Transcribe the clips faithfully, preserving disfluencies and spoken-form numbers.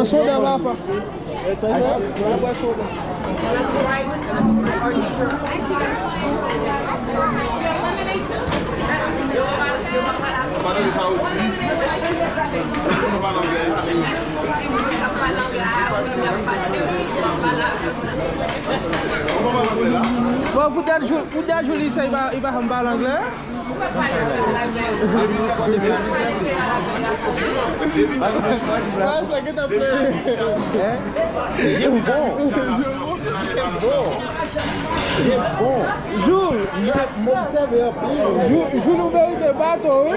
Soda, papa. Bon, poutèt Jou-, poutèt Jouli sa, li pa, li pa janm pale anglè. Hein? Jim bon. Jim bon. Jim bon. Joul, m obsève anpil. Joul, Joul, ou merite baton, wi.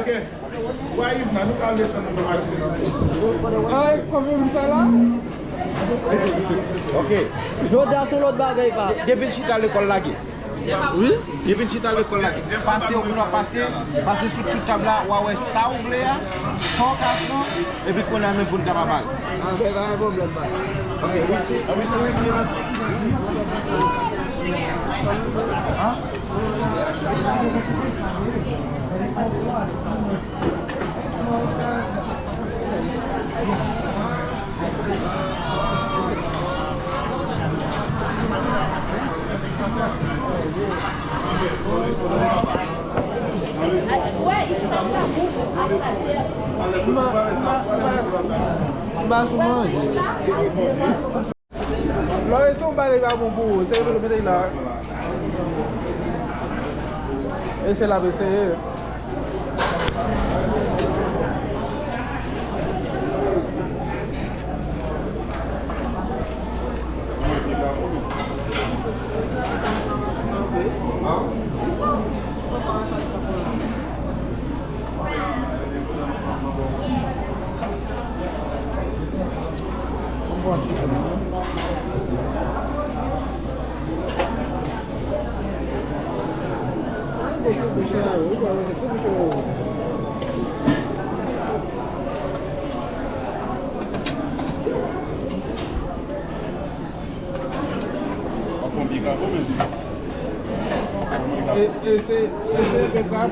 Ay, konbyen moun fè la? Ok. Jodi a se yon lòt bagay, pa. Depi l chita lekòl lage. Wi. Depi l chita lekòl lage. Pase, ou konn pase, pase sou tout tab la, w a wè sa ou vle a, sa w ka pran, epi kounye a menm pou n ta pa pale. Ah, ben, pa gen pwoblèm, pa. Ok, wi, si, wi, si, wi, wi. Hein? M pa sou manje. Lò e se yon bagay pa bon pou ou, se yo mete la. E se la eseye. E, e se, e se enpekrab.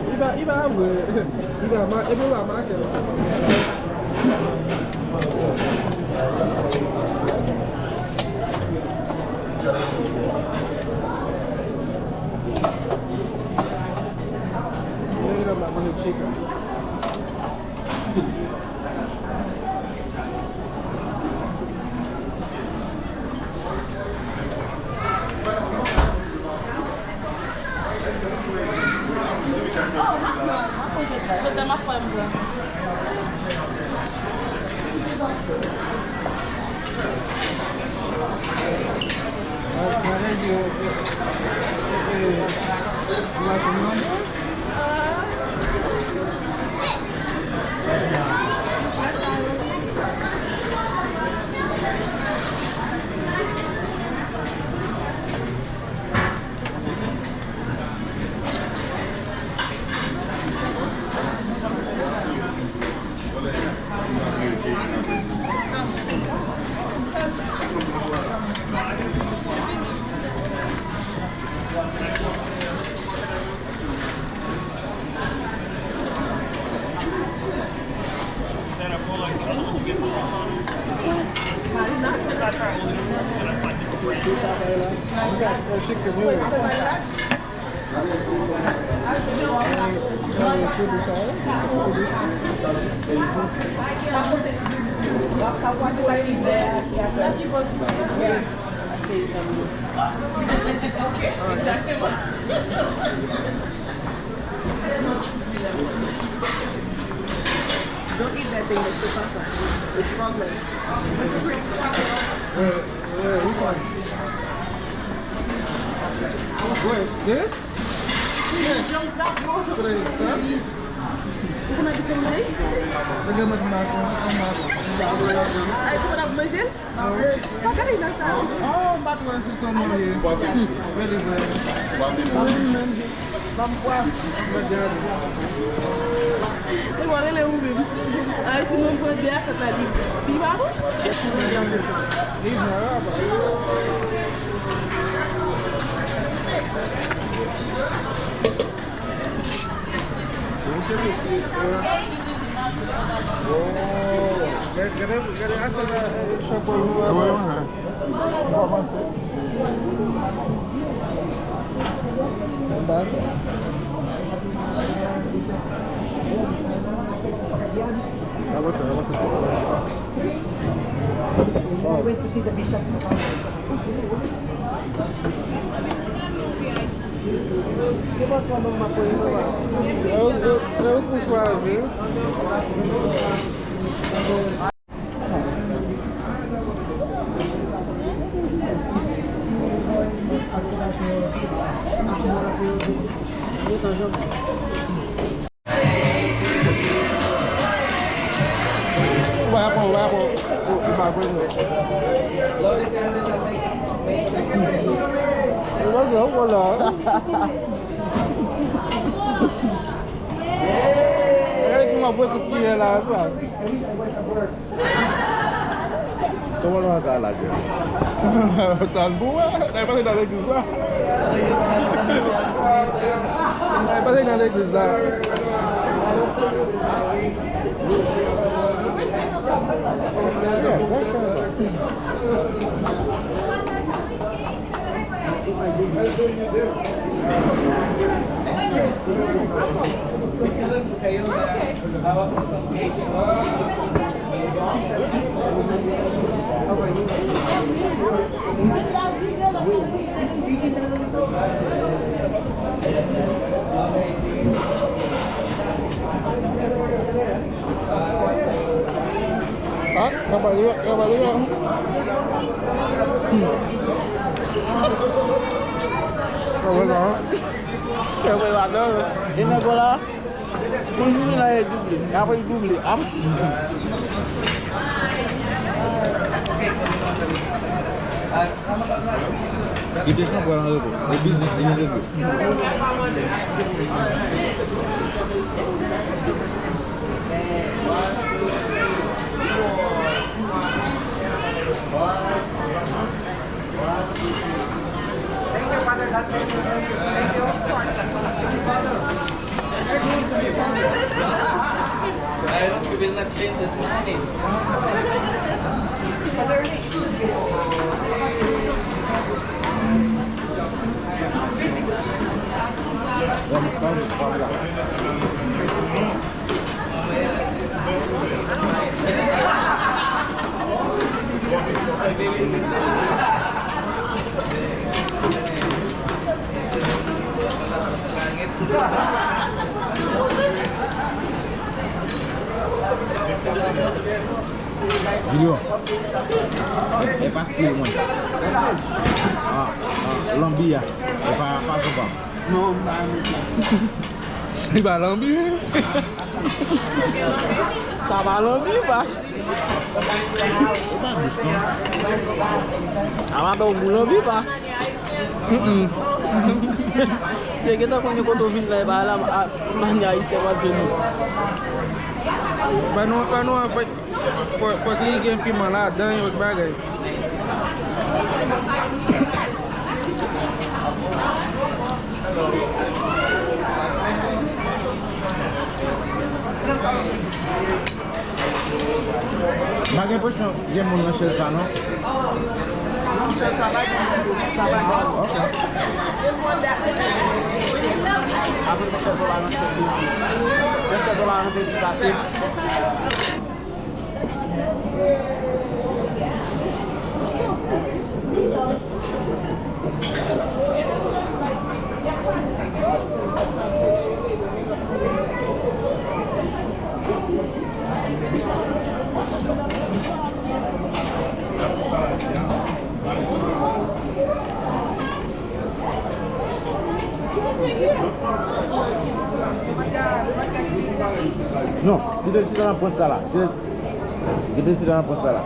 Li pa, li pa vre. Li pa ma-, epi li pa make. Nèg la pa konn chicken. Don't eat that thing, that's the papa. It's frog legs. Wait, wait, which one? Wait, this? Yes. Today, sir? Ou konn abitye manje? Mwen gen manje m ap, m ap. Ay, ou konn ap manje l? Bagay nan sa. Oh, m pa t wè se kòman l ye. Vre de vre. Ban m pwa. Se bon, rele ou menm. Ayiti, nou pran de a sèt la, li, li pa bon? Li jan la, ba. Oh. Gade, gade, gade, asa la, eh, chanpay nou la. Wi, wi. Avanse, avanse. E ou, e ou pou chwazi. Ou pa pran, ou pa pran, ou, ou pa pran. Ou pa pran, ou pran la. Gade ki m ap wè sou kiyè la, sa. Kòman nou antre la, Jay? Tann pou wè. N a pase nan legliz la. N a pase nan legliz la. Ah, kapal yo, kapal yo. Hmm. Kapal la. Kapal la, non. E nèg la, pou jwenn la, e double. Apre, double. Apre. Kite chanpay an repo. E biznis li an repo. Thank you, Father. God bless you. Thank you. Thank you, Father. Soon to be Father. I hope you will not change this morning. Video. E pa stil mwen. Ah, ah, lanbi a. E pa, pa konpa. Non, pa lanbi. Li pa lanbi. Sa pa lanbi, pas. E pa dous, non. A pa ba w gou lanbi, pas. Mm-mm. Te gentan konnen kote w vin la, e pa la, a, manyè ayisyen w ap jwenn nou. Ban nou, ban nou anfèt. Fò, fòk li gen piman ladan, yon bagay. M pa gen enpresyon gen moun nan chèz sa, non. Non, chèz sa pa gen moun, sa pa gen moun. Ok. Apre se chèz ou la nan chèz ou. Nan chèz ou la nan chèz ou pase. Non, kite chita nan pwent sa la. Kite, kite chita nan pwent sa la.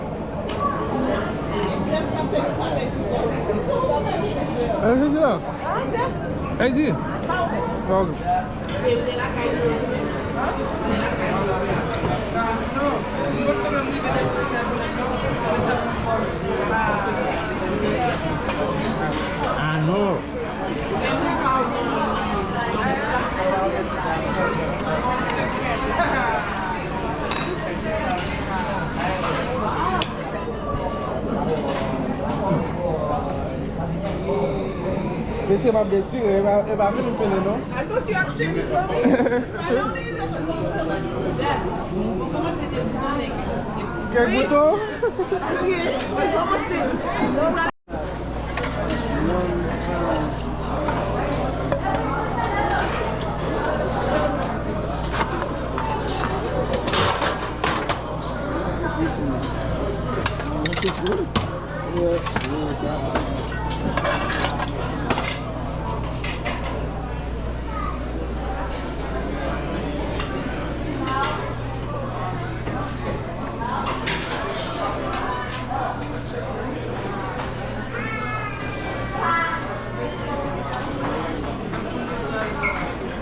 Kite chita. Ey, di. Ok. Ah non. M ap detire, e pa, e pa vin m fini, non. Kèk bouton.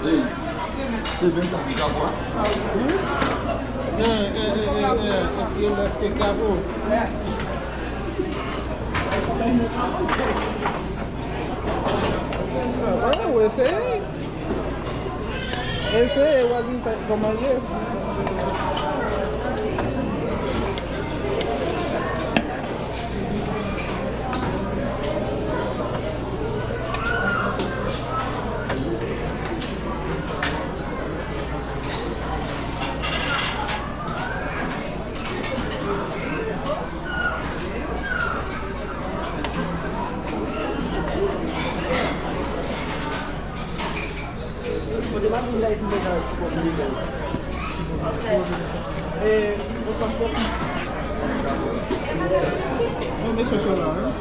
Ey, se menm sa ki ka bwè? Ey, ey, ey, ey, ey, ey, ey, ey, kapo. Ah, ou eseye. Eseye, w a di m sa, kòman l ye. Mwen mete sòs la, hein.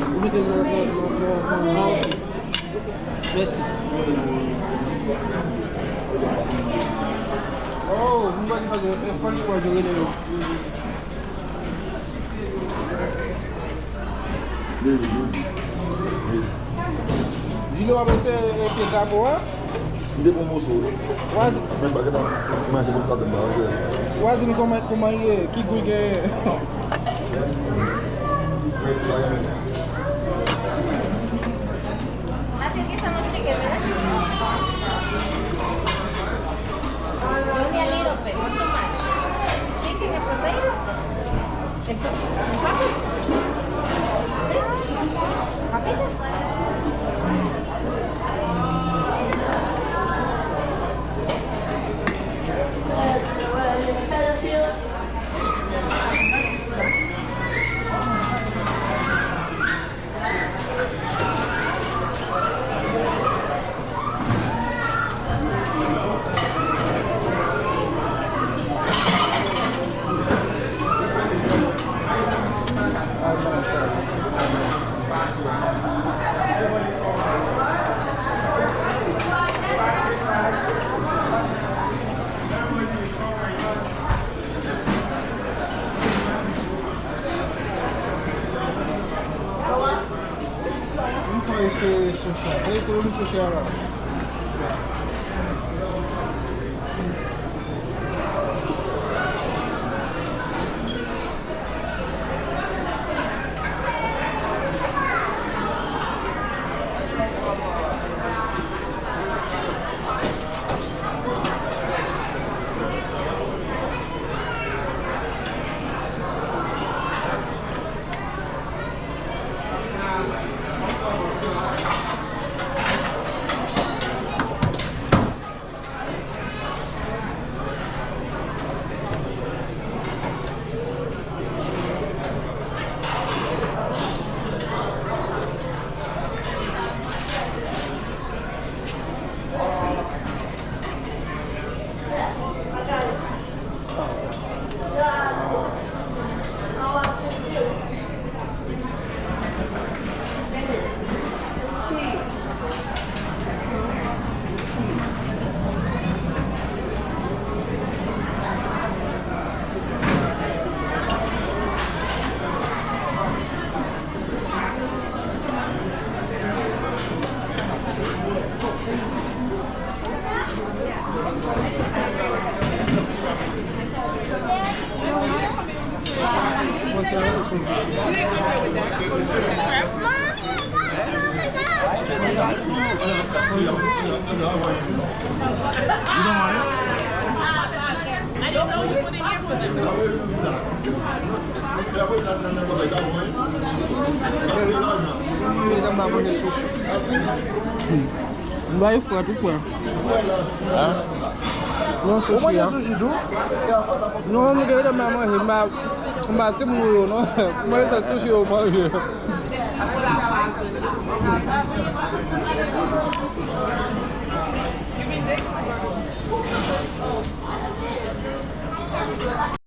Ou mete nan, nan, nan, nan, nan. Mèsi. Oh, mwen pa di pa di, e, fò l chwazi rele yo. Jile w ap eseye, e, pye kapo a? M te pran moso. W a di, men bagay la, manje pou flaten ba, w a di nou kòman, kòman l ye, ki gou l genyen. Mwen te gen sa nan tcheke, men. Only a little bit, not too much. Chicken and potato. And po-, and papi. That's it. Papita. Mwen fè eseye sou sa. Trete yon sou sa la. Mesye, m pa manje sushi. M bay frè tou frè. Non, sushi a. Non, m gen tan m pa manje, m pa, m pa timoun yo non. M manje sèl sushi yo manje.